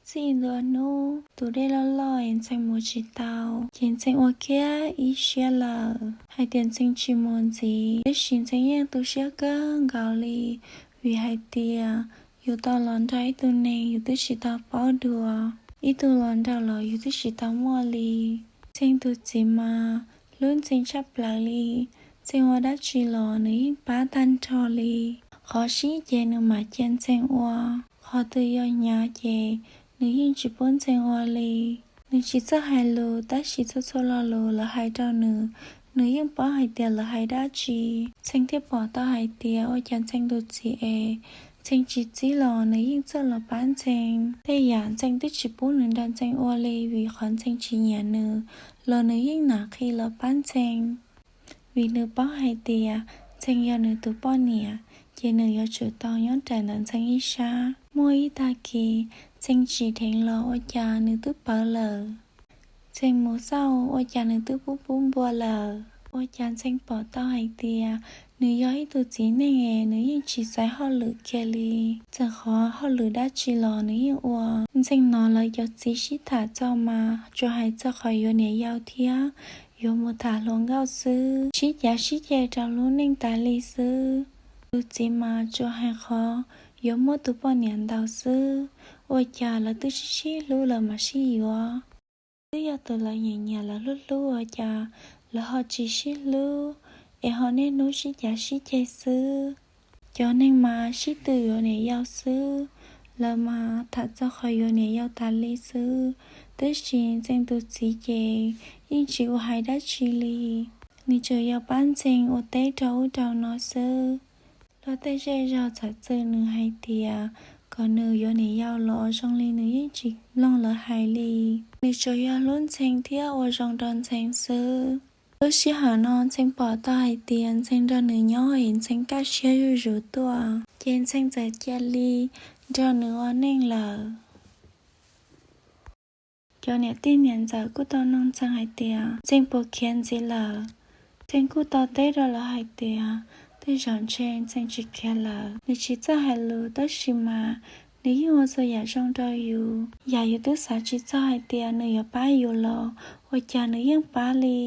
Txij ntua hnub tus dej loj loj es Ntxhee mus tsis tau, ces Ntxhee ua kiag ib siab lawm hais tias Ntxhee tsis mus ntxiv, tab sis Ntxhee yeej tu siab kawg nkaus li, vim hais tias yus tau los nrog ib tug neeg yus twb tsis tau paub dua, ib tug los nraug los yus twb tsis tau muaj li. Ntxhee tus txiv mas hlub Ntxhee tshaj plaws li, Ntxhee ua dab tsi los nws yeej pab tag nrho li. Qhov sib ces nws mam cia Ntxhee ua, qhov twg yog hnyav ces nws yeej tsis pub Ntxhee ua li. Nws tsis txawj hais lus, tab sis txhua txhua lo lus lawv hais rau nws, nws yeej paub hais tias lawv hais dab tsi. Ntxhee thiaj pom tau hais tias ua cas Ntxhee tus txiv es Ntxhee tsis txib los nws yeej txawj los pab Ntxhee. Tej yam Ntxhee twb tsis pub nws nrog Ntxhee ua li vim qhov Ntxhee tsis nyiam nws los nws yeej nam qhi los pab Ntxhee, vim nws paub hais tias Ntxhee yog nws tus poj niam, ces nws yuav tsum tau nyob raws ntawm Ntxhee ib sab. Muaj ib tag kis, Ntxhee tsim dheev los ua cas nws twb pawv lawm. Ntxhee mus xauj ua cas nws twb pub pub npua lawm. Ua cas Ntxhee pom tau hais tias nws yog ib tug txiv neej es nws yeej tsis xaiv hauj lwm kiag li, txawm qhov hauj lwm dab tsi los nws yeej ua. Ntxhee hnov lawv cov txiv sib tham txog mas tsuas hais txog qhov yuav niam yau thiab yuav mus tham hluas nkauj xwb, sib cav sib ceg rau lub neej tas li xwb. Tus txiv mas tsuas hais qhov yuav muab tus poj niam ntaus xwb, ua cas lawv twb sib sib hlub lawv mam sib yuav. Twb yog tus lawv nyiam nyiam lawv hlub hlub ua cas lawv ho tsis sib hlub, es ho niaj hnub sib cav sib ceg xwb. Cov neeg mas sib tw yuav niam yau xwb, lawv mas tham txog qhov yuav niam yau tas li xwb, tab sis Ntxhee tus txiv ces yeej tsis ua hais dab tsi li. Nws tsuas yog pab Ntxhee ua teb rau ub rau no xwb. Luag tej zej zog txhawm txwm nws hais tias kom nws yuav niam yau los zoo li nws yeej tsis mloog lawv hais li. Nws tsuas yog hlub Ntxhee thiab ua zoo rau Ntxhee xwb. Lub sij hawm no Ntxhee pom tau hais tias Ntxhee nrog nws nyob es Ntxhee kaj siab zuj zus tuaj, ces Ntxhee txawm cia li nrog nws ua neej lawm. Cov niam tij niam ntxawm kuj tau noog Ntxhee hais tias Ntxhee puas khiav ntxiv lawm. Ntxhee kuj tau teb rau lawv hais tias tej zaum ntshe Ntxhee tsis khiav lawm, nws tsis txawj hais lus tab sis mas nws yeej ua txhua yam zoo rau yus. Yam yus twb xav tsis txog hais tias nws yuav pab yus los ua cas nws yeej pab li.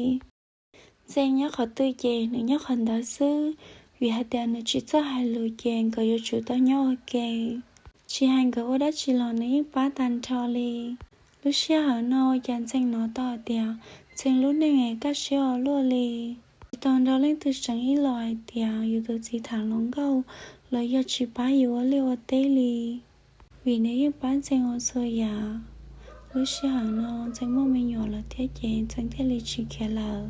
Ntxhee nyob qhov twg ces nws nyob qhov ntawd xwb, vim hais tias nws tsis txawj hais lus ces nkawd yuav tsum tau nyob ua ke. Tsis hais nkawd ua dab tsi los nws yeej pab tag nrho li. Lub sij hawm no ua cas Ntxhee hnov tau hais tias Ntxhee lub neej es kaj siab ua luaj li. Tsis tau nrog leej twg tseem ib los hais tias yus tus txiv tham hluas nkauj los yog tsis pab yus ua liaj ua teb li, vim nws yeej pab Ntxhee ua txhua yam. Lub sij hawm no Ntxhee muaj me nyuam lawm thiab ces Ntxhee thiaj li tsis khiav lawm.